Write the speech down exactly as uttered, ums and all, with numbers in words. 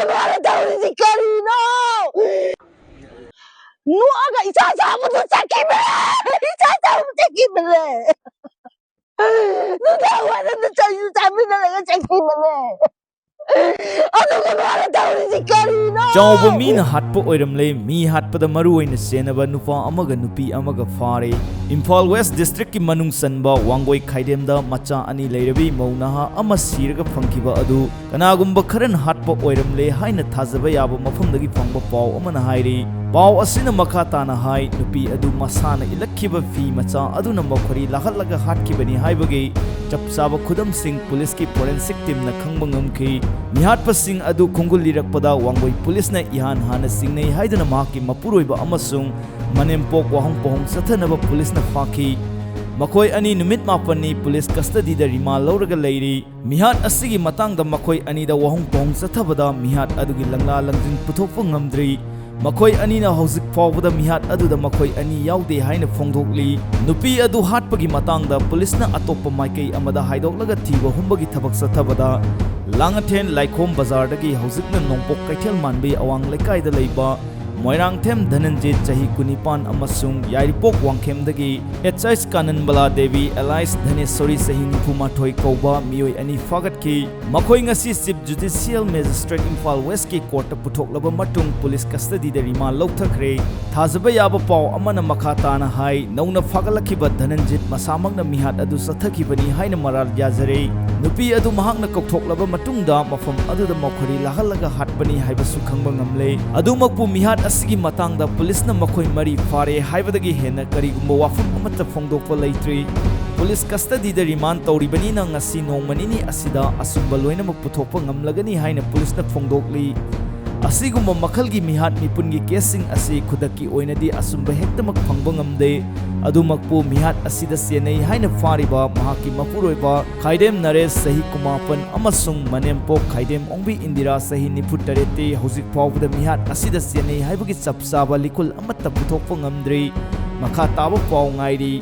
ꯃꯥꯅ ꯇꯧꯔꯤꯁꯤ ꯀꯔꯤꯅꯣ? ꯅꯣꯛꯑꯒ ꯏꯆꯥ ꯆꯥꯕꯗꯣ ꯆꯠꯈꯤꯕꯅꯦ꯫ ꯏꯆꯥ ꯆꯥꯕ ꯆꯠꯈꯤꯕꯅꯦ꯫ ꯅꯨꯡꯗꯥꯡ ꯋꯥꯏꯔꯝꯗ ꯆꯥꯛꯁꯨ ꯆꯥꯃꯤꯟꯅꯔꯒ ꯆꯠꯈꯤꯕꯅꯦ꯫ ꯑꯗꯨꯒ ꯃꯥꯅ ꯇꯧꯔꯤꯁꯤ ꯀꯔꯤꯅꯣ? ꯆꯥꯎꯕ ꯃꯤꯅ ꯍꯥꯠꯄ ꯑꯣꯏꯔꯝꯂꯦ꯫ ꯃꯤ ꯍꯥꯠꯄꯗ ꯃꯔꯨ ꯑꯣꯏꯅ ꯆꯦꯟꯅꯕ ꯅꯨꯄꯥ ꯑꯃꯒ ꯅꯨꯄꯤ ꯑꯃꯒ ꯐꯥꯔꯦ꯫ ꯏꯝꯐꯥꯜ ꯋꯦꯁ ꯗꯤꯁꯇ꯭ꯔꯤꯛꯀꯤ ꯃꯅꯨꯡ ꯆꯟꯕ ꯋꯥꯡꯒꯣꯏ ꯈꯥꯏꯗꯦꯝꯗ ꯃꯆꯥ ꯑꯅꯤ ꯂꯩꯔꯕꯤ ꯃꯧ ꯅꯍꯥ ꯑꯃ ꯁꯤꯔꯒ ꯐꯪꯈꯤꯕ ꯑꯗꯨ ꯀꯅꯥꯒꯨꯝꯕ ꯈꯔꯅ ꯍꯥꯠꯄ ꯑꯣꯏꯔꯝꯂꯦ ꯍꯥꯏꯅ ꯊꯥꯖꯕ ꯌꯥꯕ ꯃꯐꯝꯗꯒꯤ ꯐꯪꯕ ꯄꯥꯎ ꯑꯃꯅ ꯍꯥꯏꯔꯤ꯫ ꯄꯥꯎ ꯑꯁꯤꯅ ꯃꯈꯥ ꯇꯥꯅ ꯍꯥꯏ, ꯅꯨꯄꯤ ꯑꯗꯨ ꯃꯁꯥꯅ ꯏꯜꯂꯛꯈꯤꯕ ꯐꯤ ꯃꯆꯥ ꯑꯗꯨꯅ ꯃꯈꯣꯏꯔꯤ ꯂꯥꯈꯠꯂꯒ ꯍꯥꯠꯈꯤꯕꯅꯤ ꯍꯥꯏꯕꯒꯤ ꯆꯞ ꯆꯥꯕ ꯈꯨꯗꯝꯁꯤꯡ ꯄꯨꯂꯤꯁꯀꯤ ꯐꯣꯔꯦꯟꯁꯤꯛ ꯇꯤꯝꯅ ꯈꯪꯕ ꯉꯝꯈꯤ꯫ ꯃꯤꯍꯥꯠꯄꯁꯤꯡ ꯑꯗꯨ ꯈꯣꯡꯒꯨꯜ ꯂꯤꯔꯛꯄꯗ ꯋꯥꯡꯒꯣꯏ ꯄꯨꯂꯤꯁꯅ ꯏꯍꯥꯟ ꯍꯥꯟꯅ ꯆꯤꯡꯅꯩ ꯍꯥꯏꯗꯨꯅ ꯃꯍꯥꯛꯀꯤ ꯃꯄꯨꯔꯣꯏꯕ ꯑꯃꯁꯨꯡ ꯃꯅꯦꯝꯄꯣꯛ ꯋꯥꯍꯪ ꯄꯥꯎꯍꯪ ꯆꯠꯊꯅꯕ ꯄꯨꯂꯤꯁꯅ ꯐꯥꯈꯤ꯫ ꯃꯈꯣꯏ ꯑꯅꯤ ꯅꯨꯃꯤꯠ ꯃꯥꯄꯟꯅꯤ ꯄꯨꯂꯤꯁ ꯀꯁꯇꯗꯤꯗ ꯔꯤꯃꯥꯟ ꯂꯧꯔꯒ ꯂꯩꯔꯤ꯫ ꯃꯤꯍꯥꯠ ꯑꯁꯤꯒꯤ ꯃꯇꯥꯡꯗ ꯃꯈꯣꯏ ꯑꯅꯤꯗ ꯋꯥꯍꯪ ꯄꯥꯎꯍꯪ ꯆꯠꯊꯕꯗ ꯃꯤꯍꯥꯠ ꯑꯗꯨꯒꯤ ꯂꯪꯂꯥ ꯂꯪꯖꯤꯟ ꯄꯨꯊꯣꯛꯄ ꯉꯝꯗ꯭ꯔꯤ꯫ ꯃꯈꯣꯏ ꯑꯅꯤꯅ ꯍꯧꯖꯤꯛ ꯐꯥꯎꯕꯗ ꯃꯤꯍꯥꯠ ꯑꯗꯨꯗ ꯃꯈꯣꯏ ꯑꯅꯤ ꯌꯥꯎꯗꯦ ꯍꯥꯏꯅ ꯐꯣꯡꯗꯣꯛꯂꯤ꯫ ꯅꯨꯄꯤ ꯑꯗꯨ ꯍꯥꯠꯄꯒꯤ ꯃꯇꯥꯡꯗ ꯄꯨꯂꯤꯁꯅ ꯑꯇꯣꯞꯄ ꯃꯥꯏꯀꯩ ꯑꯃꯗ ꯍꯥꯏꯗꯣꯛꯂꯒ ꯊꯤꯕ ꯍꯨꯝꯕꯒꯤ ꯊꯕꯛ ꯆꯠꯊꯕꯗ ꯂꯥꯡꯉꯊꯦꯟ ꯂꯥꯏꯈꯣꯝ ꯕꯖꯥꯔꯗꯒꯤ ꯍꯧꯖꯤꯛꯅ ꯅꯣꯡꯄꯣꯛ ꯀꯩꯊꯦꯜ ꯃꯥꯟꯕꯤ ꯑꯋꯥꯡ ꯂꯩꯀꯥꯏꯗ ꯂꯩꯕ ꯃꯣꯏꯔꯥꯡꯊꯦꯝ ꯙꯅꯟꯖꯤꯠ, ꯆꯍꯤ ꯀꯨꯟꯅꯤꯄꯥꯟ, ꯑꯃꯁꯨꯡ ꯌꯥꯏꯔꯤꯄꯣꯛ ꯋꯥꯡꯈꯦꯝꯗꯒꯤ ꯑꯦꯆ ꯑꯩꯆ ꯀꯥꯅꯟꯕꯂꯥ ꯗꯦꯕꯤ alias ꯙꯅꯦꯁꯣꯔꯤ, ꯆꯍꯤ ꯅꯤꯐꯨꯃꯥꯊꯣꯏ ꯀꯧꯕ ꯃꯤꯑꯣꯏ ꯑꯅꯤ ꯐꯥꯒꯠꯈꯤ꯫ ꯃꯈꯣꯏ ꯉꯁꯤ ꯆꯤꯐ ꯖꯨꯗꯤꯁꯤꯌꯦꯜ ꯃꯦꯖꯤꯁꯇ꯭ꯔꯦꯠ ꯏꯝꯐꯥꯜ ꯋꯦꯁꯀꯤ ꯀꯣꯔꯠꯇ ꯄꯨꯊꯣꯛꯂꯕ ꯃꯇꯨꯡ ꯄꯨꯂꯤꯁ ꯀꯁꯇꯗꯤꯗ ꯔꯤꯃꯥꯟ ꯂꯧꯊꯈ꯭ꯔꯦ꯫ ꯊꯥꯖꯕ ꯌꯥꯕ ꯄꯥꯎ ꯑꯃꯅ ꯃꯈꯥ ꯇꯥꯅ ꯍꯥꯏ, ꯅꯧꯅ ꯐꯥꯒꯠꯂꯛꯈꯤꯕ ꯙꯅꯟꯖꯤꯠ ꯃꯁꯥꯃꯛꯅ ꯃꯤꯍꯥꯠ ꯑꯗꯨ ꯆꯠꯊꯈꯤꯕꯅꯤ ꯍꯥꯏꯅ ꯃꯔꯥꯜ ꯌꯥꯖꯔꯦ꯫ ꯅꯨꯄꯤ ꯑꯗꯨ ꯃꯍꯥꯛꯅ ꯀꯧꯊꯣꯛꯂꯕ ꯃꯇꯨꯡꯗ ꯃꯐꯝ ꯑꯗꯨꯗ ꯃꯈꯣꯏꯔꯤ ꯂꯥꯍꯜꯂꯒ ꯍꯥꯠꯄꯅꯤ ꯍꯥꯏꯕꯁꯨ ꯈꯪꯕ ꯉꯝꯂꯦ꯫ ꯑꯗꯨꯃꯛꯄꯨ ꯃꯤꯍꯥꯠ ꯑꯁꯤꯒꯤ ꯃꯇꯥꯡꯗ ꯄꯨꯂꯤꯁꯅ ꯃꯈꯣꯏ ꯃꯔꯤ ꯐꯥꯔꯦ ꯍꯥꯏꯕꯗꯒꯤ ꯍꯦꯟꯅ ꯀꯔꯤꯒꯨꯝꯕ ꯋꯥꯐꯝ ꯑꯃꯠꯇ ꯐꯣꯡꯗꯣꯛꯄ ꯂꯩꯇ꯭ꯔꯤ꯫ ꯄꯨꯂꯤꯁ ꯀꯁꯇꯗꯤꯗ ꯔꯤꯃꯥꯟ ꯇꯧꯔꯤꯕꯅꯤꯅ ꯉꯁꯤ ꯅꯣꯡꯃ ꯅꯤꯅꯤ ꯑꯁꯤꯗ ꯑꯆꯨꯝꯕ ꯂꯣꯏꯅꯃꯛ ꯄꯨꯊꯣꯛꯄ ꯉꯝꯂꯒꯅꯤ ꯍꯥꯏꯅ ꯄꯨꯂꯤꯁꯅ ꯐꯣꯡꯗꯣꯛꯂꯤ꯫ ꯑꯁꯤꯒꯨꯝꯕ ꯃꯈꯜꯒꯤ ꯃꯤꯍꯥꯠ ꯃꯤꯄꯨꯟꯒꯤ ꯀꯦꯁꯁꯤꯡ ꯑꯁꯤ ꯈꯨꯗꯛꯀꯤ ꯑꯣꯏꯅꯗꯤ ꯑꯆꯨꯝꯕ ꯍꯦꯛꯇꯃꯛ ꯐꯪꯕ ꯉꯝꯗꯦ꯫ ꯑꯗꯨꯃꯛꯄꯨ ꯃꯤꯍꯥꯠ ꯑꯁꯤꯗ ꯆꯦꯟꯅꯩ ꯍꯥꯏꯅ ꯐꯥꯔꯤꯕ ꯃꯍꯥꯛꯀꯤ ꯃꯄꯨꯔꯣꯏꯕ ꯈꯥꯏꯗꯦꯝ ꯅꯔꯦꯁ, ꯆꯍꯤ ꯀꯨꯟꯃꯥꯄꯟ, ꯑꯃꯁꯨꯡ ꯃꯅꯦꯝꯄꯣꯛ ꯈꯥꯏꯗꯦꯝ ꯑꯣꯡꯕꯤ ꯏꯟꯗꯤꯔꯥ, ꯆꯍꯤ ꯅꯤꯐꯨ ꯇꯔꯦꯠꯇꯤ ꯍꯧꯖꯤꯛ ꯐꯥꯎꯕꯗ ꯃꯤꯍꯥꯠ ꯑꯁꯤꯗ ꯆꯦꯟꯅꯩ ꯍꯥꯏꯕꯒꯤ ꯆꯞ ꯆꯥꯕ ꯂꯤꯈꯨꯜ ꯑꯃꯠꯇ ꯄꯨꯊꯣꯛꯄ ꯉꯝꯗ꯭ꯔꯤ꯫ ꯃꯈꯥ ꯇꯥꯕ ꯄꯥꯎ ꯉꯥꯏꯔꯤ꯫